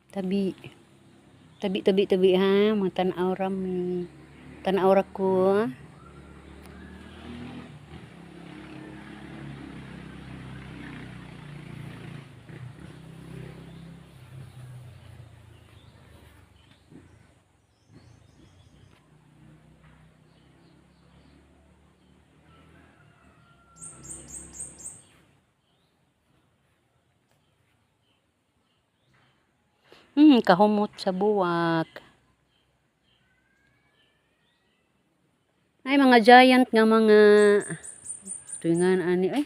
Tabi. Tabi, tabi, tabi ha. Mga tanaw rami. Tanaw ra ko. Kahumot sa buwak. Ay, mga giant nga mga tuwingan ani ay.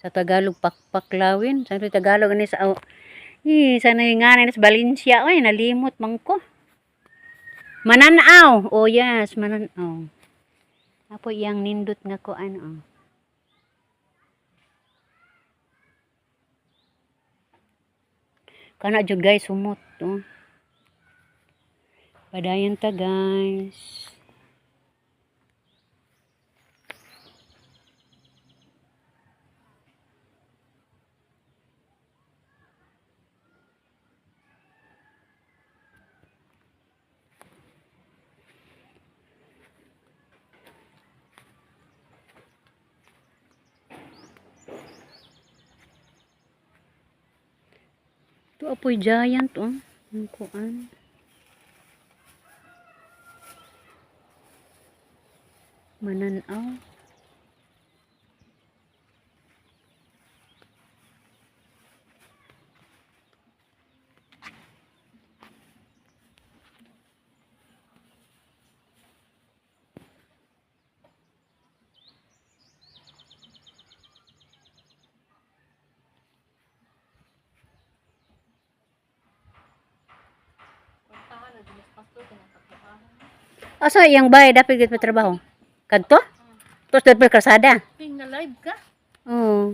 Sa Tagalog pakpaklawin. Sa Tagalog ani sa oh, eh, sana yung nga sa Valencia oy, nalimot man ko. Mananaw. Oh yes, mananaw. Apo iyang nindot nga ko ano. Oh. Kana jud guys humot oh. Padayon ta guys. Ito apoy giant oh. Ang kuan. Mananaw. Asa iyang bay dapat gid trabaho? Kadto? Tos dapat kalsada. Ting na live ka? Oh.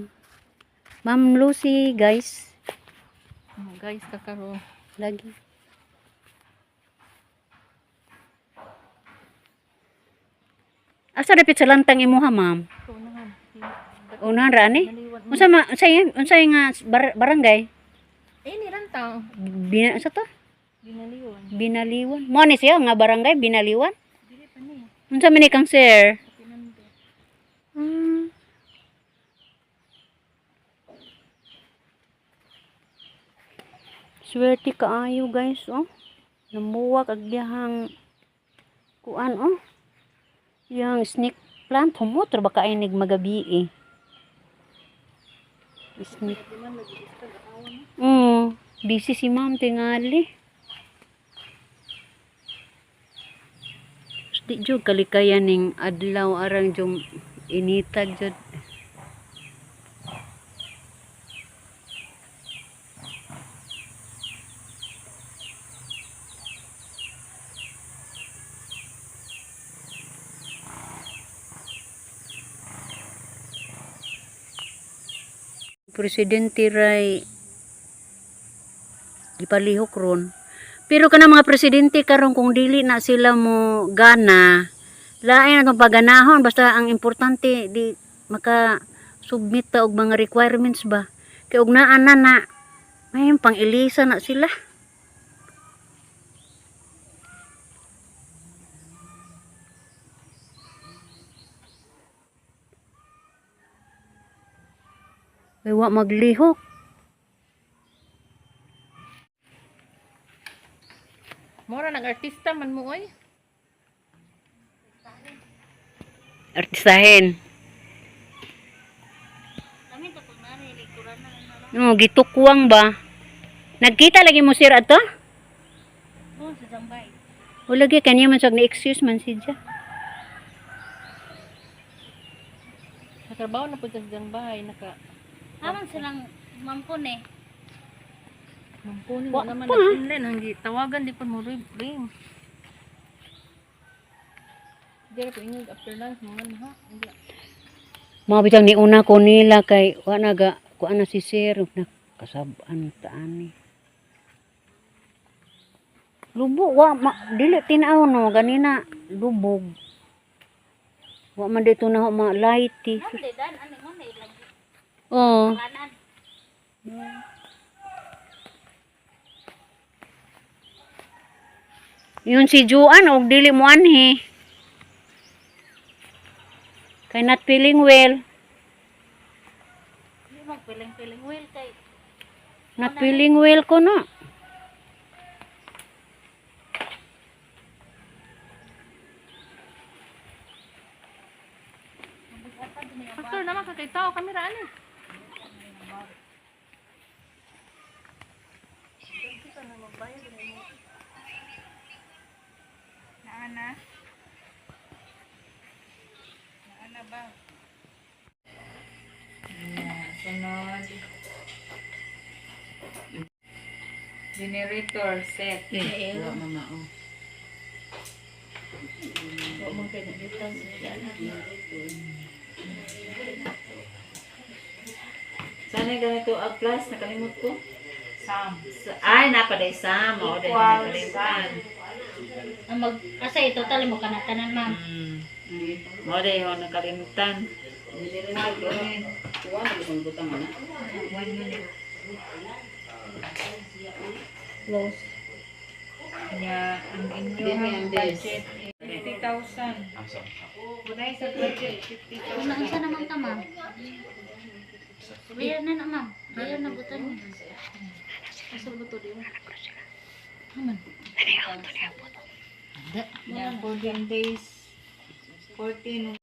Ma'am Lucy, guys. Oh, guys, kakaro. Lagi. Asa dapit sa lantang imuha, ma'am? Unahan. Unahan ra ani? Naliwan. Unsa ma unsa unsa nga barangay? Eh, ni rantang. Bina sa to? Binaliwan. Binaliwan. Mo ni siya nga barangay Binaliwan. Dili pa ni. Unsa man ni kang sir? Pinando. Swerte kaayo guys oh. Namuwak ag dihang kuan oh. Yang snake plant humot ra ba kainig magabi eh. Snake. Busy si ma'am tingali. Di jud kalikayan ning adlaw arang jung initag jud. Presidente ray gipalihok ron. Pero kana mga presidente karon kung dili na sila mo gana, lain na tong paganahon basta ang importante di maka submit ta og mga requirements ba. Kay og naa na na may pang ilisa na sila. Ay, wa maglihok. Mora nag-artista man mo oy. Artistahin. No, gitukwang ba? Nagkita lagi mo sir ato? Oh, sa Zambay. O lagi kanya man sag ni-excuse man siya. Sa trabaho na po sa Zambay naka. Haman silang mampun eh. Mampunin Wa mo naman pa. nag-online ang tawagan di pa mo ring. Dira ko ingog after lunch mo man ha. Hindi. Mga bitang ni una ko nila kay wa naga kuan na si sir na kasab-an ta ani. Lubog wa ma, dili tin-aw no ganina lubog. Wa man dito na ma light eh. Ma'am, dan ano mo na lagi. Oh. Kanan. Yun si Juan og dili mo anhi. Kay not feeling well. Di mag piling-piling well kay Not feeling well ko no. Pastor naman ka kay tao kamera ani. Naana? Naana ba? Yeah, sunod. Generator set. Eh, wa mama oh. Wa man kay Sana ganito ang plus, nakalimot ko. Sum. Ay, napaday sam. O, dahil Equals nakalimutan. Ang mag asa ito total mo kana tanan, ma'am. Mo dahil ho, nakalimutan. One unit. Close. Nya, ang inyong budget is 50,000. Kunay sa budget, 50,000. Una unsa naman ka, ma'am? Bayar na na, ma'am. Bayar na butan mo. Asa ba to di mo? Aman. Nya, 14 days. 14.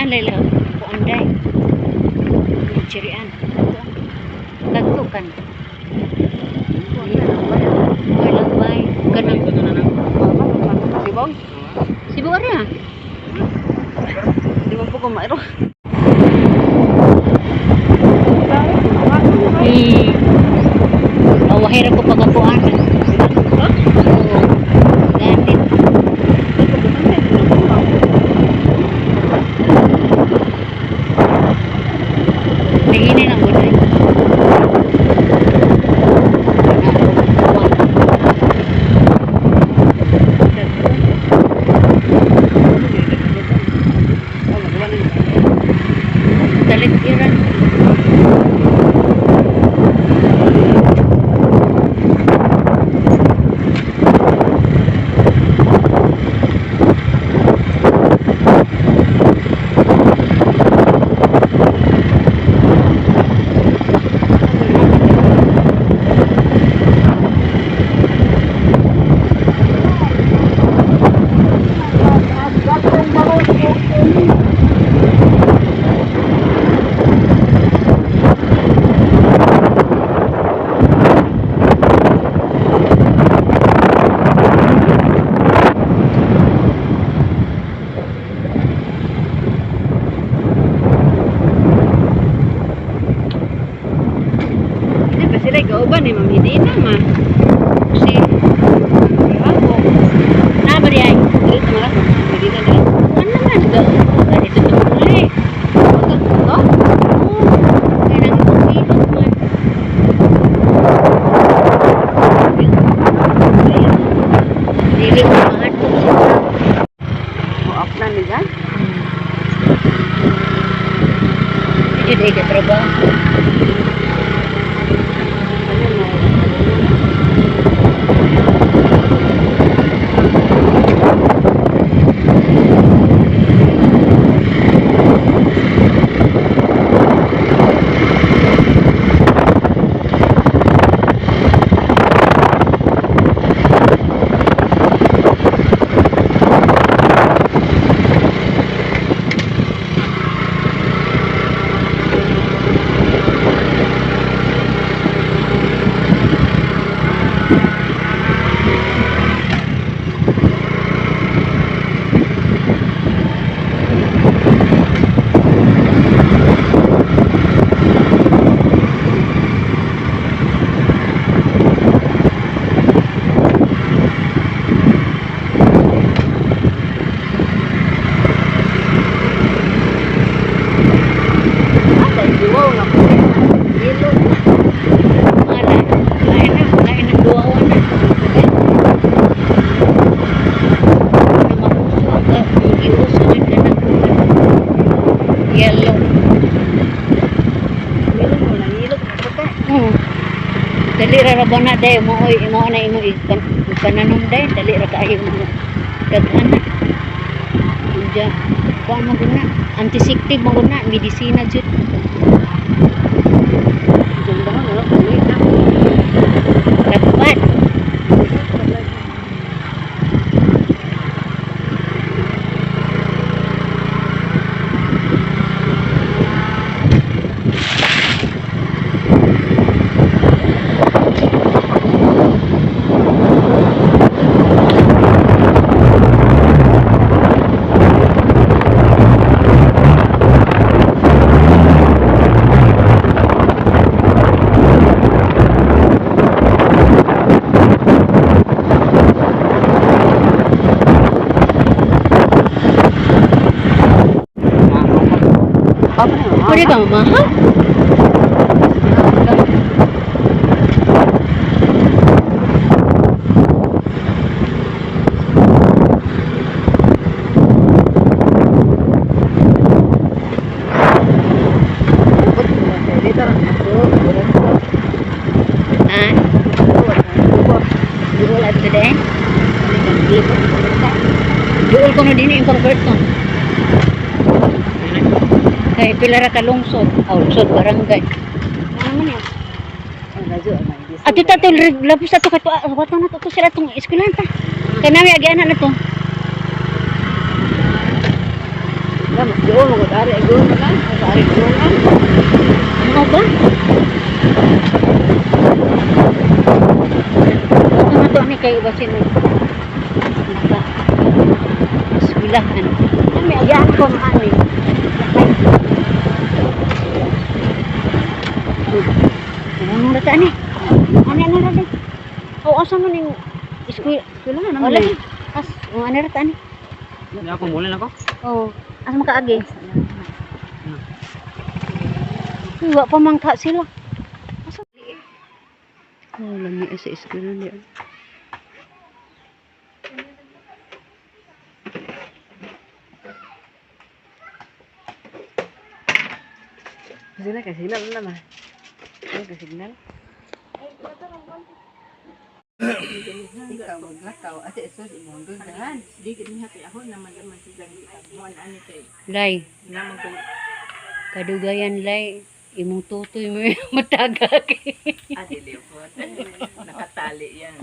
Anay lang kuanday. Chirian. Kagtukan. Ay lagbay. Kanang Sibaw. Sibo ra. Di man po ko mairo. Awahira ko pagapuan. Oo. Ganit. Tinginin ang gudoy. Talit iran. Di ba sila kauban ni Ma'am Hidina ma? Si Ako. Trabaho. Mara, lain na, lain ang duwaw na. Na mauso ang giuso jud na nang yellow. Oo. Dali ra ra ba na day mo oy imo na imo ipananom day dali ra kaayo mo daghan na. Unya kuan mo gud na, antiseptic mo gud na, medisina jud. Dapat. Pwede ka mamahaw? Ha? Duol at today? Duol ko na din yung pang-birthday. Kay pila ra ka lungsod, aw lungsod barangay. Ano man yan? Ato ta to lapis ato kay wato na to to sila tong eskwelahan ta. Kay nami agianan na to. Ano ba? Wato na to ni kay ubasin mo. Naka eskwelahan. Nami agian ko maani. Ano na ta ni? Ano ano ra di? Oh, asa man yung eskwela? Eskwelahan naman Wala. eh. As, oh, ano ra ta ni? Hindi ako muli na ako. Oh, asa man kaagi? Uy, wa pa man ka sila. Asa? Oh, lami sa eskwela niya. Sila kay signal na naman. Sila kay signal. Ikaw maglakaw. Ate, sus, imong duldahan. Di gid niya kay ahon naman naman si Jang mo ani kay Lay, naman ko kadugayan lay, imong tutoy mo yung matagak. ate Leopot. Nakatali yan.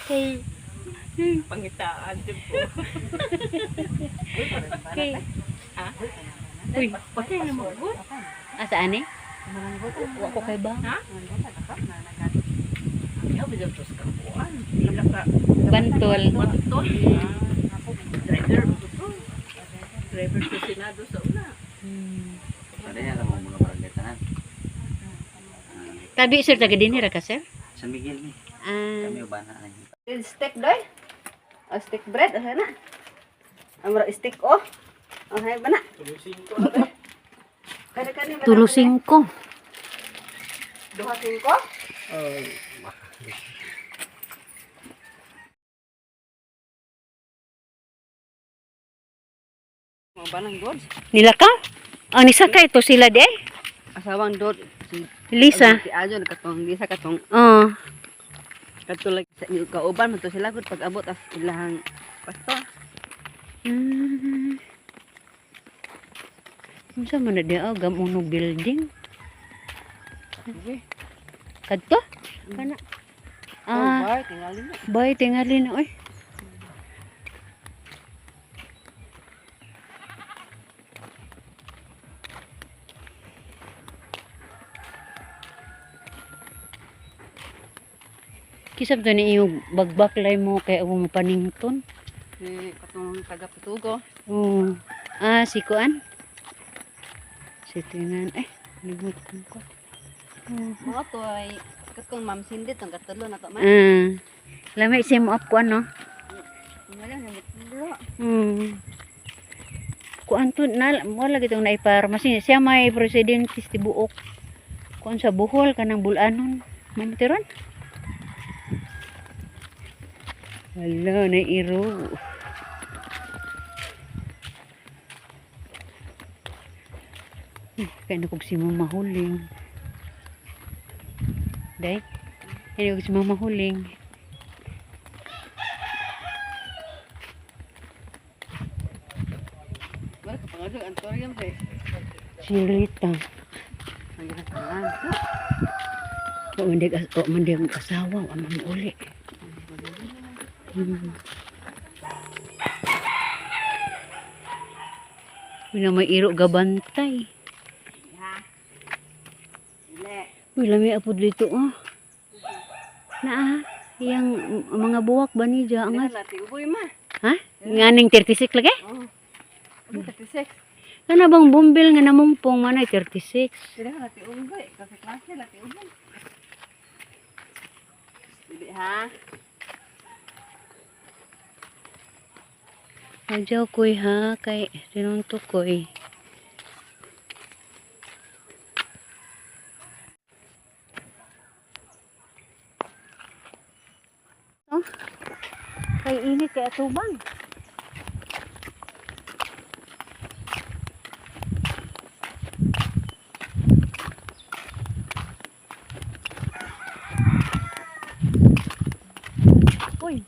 Kay, Pangitaan jud po. kay, Ha? Uy, Patay na mo. asa ani? Wa ko kay ba? Ha? Yaw bidaw tos kapuan. Ila ka Bantol. bantol. Driver mo to. Driver sa Senado sa una. Pwede na mo mga barangay tanan. Tabi sir taga dinhi ra ka sir? San Miguel ni. Ah, Kami uban na ani. Stick doy. O stick bread asa na. Amra stick oh. Oh hay ba na. Kani kani ba na? tulo singko. Duha singko. Mga banang goods. Nila ka? Ang nisakay to sila di. Asawang dot si Lisa. Si Ajo katong Lisa katong Oh. kadto lagi sa kauban man to sila gud pag abot as ilahang pastor. Unsa man na di ah, gamuno building? Okay. Kadto? Kana. Oh, Ah, bar tingali na. bay tingali na oy. Kisab to ni iyong bagbaklay mo kay ako mo panington. Si katong taga Putugo. Oo. Ah, si Kuan. Si Tingan. Eh, limot ko. Mga to ay katong Ma'am Cindy tong katulo na to man. Ah. Lamay siya mo up kuan no. Wala na mutlo. Kuan to na wala gitong naiparmasi. Siya may presidente sa tibuok. Kuan sa Bohol kanang Bulanon. Mamatiron. Wala na iro. Kaya na kog si Mama Huling. Day? Kaya na kog si Mama Huling. Wala ka pangadto antorium kay. Silita. Ang ginakalan. O man di ang asawa, o man uli. Wala may iro gabantay. Ha. Dili. Uy, lami apod dito, oh. Naa, yang mga buwak ba ni dya? Ang Dili lati uboy ma. ha? Nganing 36 lagi? Oh. Uboy 36. Kana bang bumbil nga namungpong manay 36. Dili lati uboy kasi klase lati uboy. Dili ha. Adyaw koy ha, kay tinuntok koy. Oh, kay init kay atubang. Uy,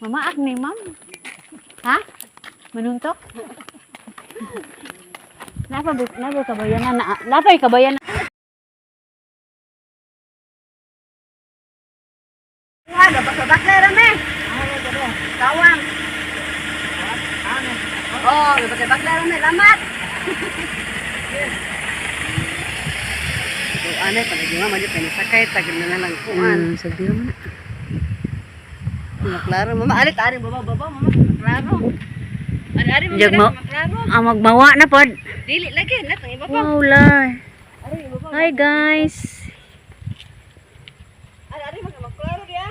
mamaak ni ma'am. Ha? Manuntok? Napa napa kabayanan na napay kabayanan. Ha, dapat sa bakla rame. Tawang. Oh, dapat sa bakla rame, lamat. So, anay palagi mama di panisakay tagil na lang kuan. Sabi mo na. Maklaro mama, alit ari baba baba mama, maklaro. Ari ari mama, Jag mo- maklaro. Ah, magmawa na pod. Dili lagi na tang ibaba. Wow, la. Ari ibaba. Hi guys. Ari ari mama, maklaro diya.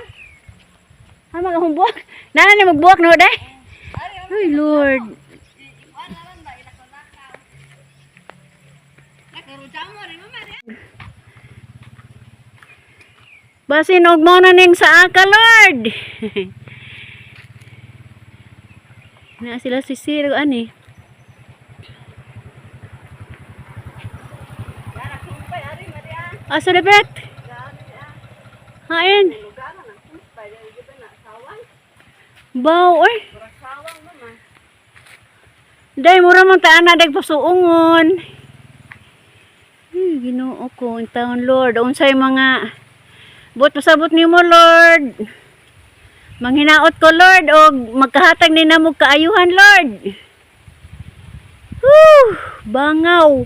Ah, magahumbuak. Nana ni magbuak no day. Ay Lord. Basin og mo na ning sa aka Lord. Na sila si Sir ani. Asa dapat? Hain. Baw oy. Day mura man taan na dag pasuungon. Ay, Ginoo ko, ang taon Lord, unsay mga buot pasabot nimo Lord. Manghinaot ko Lord og magkahatag ni namo kaayuhan Lord. Whew, bangaw.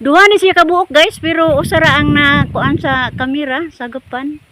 Duha ni siya kabuok guys, pero usara ang nakuan sa kamera, sagapan.